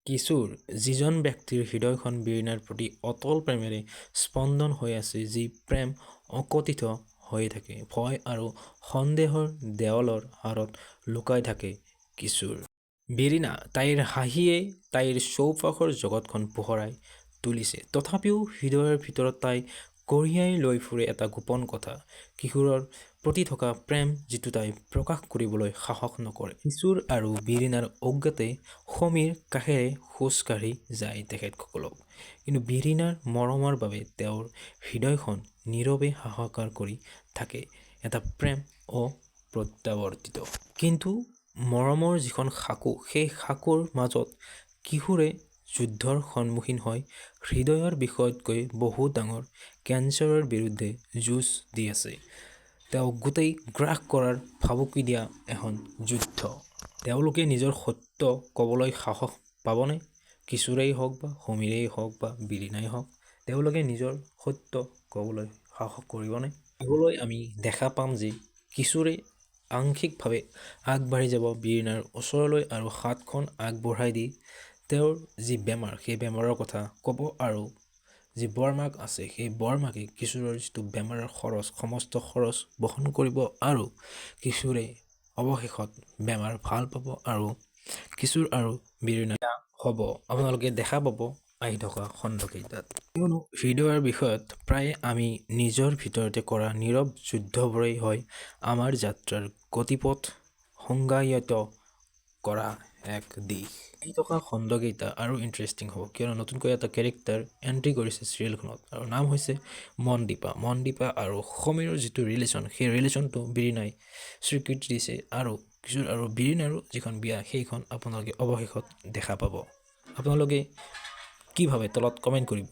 কিশোৰ, যিজন ব্যক্তিৰ হৃদয়খন বিৰিণাৰ প্ৰতি অটল প্ৰেমেৰে স্পন্দন হৈ আছে, যি প্ৰেম অকথিত হৈয়ে থাকে, ভয় আৰু সন্দেহৰ দেৱালৰ আঁৰত লুকাই থাকে কিশোৰ। বিৰিণা, তাইৰ হাঁহিয়ে তাইৰ চৌপাশৰ জগতখন পোহৰাই তুলিছে। তথাপিও হৃদয়ৰ ভিতৰত তাই কঢ়িয়াই লৈ ফুৰে এটা গোপন কথা, কিশোৰৰ প্ৰতি থকা প্ৰেম, যিটো তাই প্ৰকাশ কৰিবলৈ সাহস নকৰে। কিশোৰ আৰু বিৰিণাৰ অজ্ঞাতে সমীৰ কাষেৰে খোজ কাঢ়ি যায় তেখেতসকলক। কিন্তু বিৰিণাৰ মৰমৰ বাবে তেওঁৰ হৃদয়খন নীৰৱে হাহাকাৰ কৰি থাকে, এটা প্ৰেম অপ্ৰত্যাৱৰ্তিত। কিন্তু মৰমৰ যিখন সাঁকো, সেই সাঁকোৰ মাজত কিশোৰে যুদ্ধৰ সন্মুখীন হৈ হৃদয়ৰ বিষয়তকৈ বহু ডাঙৰ কেঞ্চাৰৰ বিৰুদ্ধে যুঁজ দি আছে। তেওঁ গোটেই গ্ৰাস কৰাৰ ভাবুকি দিয়া এখন যুদ্ধ। তেওঁলোকে নিজৰ সত্য ক'বলৈ সাহস পাবনে? কিশোৰেই হওক বা সমীৰেই হওক বা বিৰিণাই হওক, তেওঁলোকে নিজৰ সত্য ক'বলৈ সাহস কৰিবনে? আগলৈ আমি দেখা পাম যে কিশোৰে আংশিকভাৱে আগবাঢ়ি যাব বিৰিণাৰ ওচৰলৈ আৰু হাতখন আগবঢ়াই দি তেওঁৰ যি বেমাৰ, সেই বেমাৰৰ কথা ক'ব আৰু যি বৰমাক আছে, সেই বৰমাকে কিশোৰৰ যিটো বেমাৰৰ খৰচ, সমস্ত খৰচ বহন কৰিব আৰু কিশোৰে অৱশেষত বেমাৰ ভাল পাব আৰু কিশোৰ আৰু বিৰিণা হ'ব। আপোনালোকে দেখা পাব আহি থকা খণ্ডকেইটাত। কিয়নো হৃদয়ৰ বিষয়ত প্ৰায়ে আমি নিজৰ ভিতৰতে কৰা নীৰৱ যুদ্ধবোৰেই হয় আমাৰ যাত্ৰাৰ গতিপথ সংজ্ঞায়িত কৰা এক দিশ। আহি থকা খণ্ডকেইটা আৰু ইণ্টাৰেষ্টিং হ'ব, কিয়নো নতুনকৈ এটা কেৰেক্টাৰ এণ্ট্ৰি কৰিছে চিৰিয়েলখনত আৰু নাম হৈছে মনদীপা। মনদীপা আৰু সমীৰৰ যিটো ৰিলেশ্যন, সেই ৰিলেশ্যনটো বিৰিণাই স্বীকৃতি দিছে আৰু কিশোৰ আৰু বিৰিণাৰো যিখন বিয়া, সেইখন আপোনালোকে অৱশেষত দেখা পাব। আপোনালোকে কি ভাবে তলত কমেণ্ট কৰিব।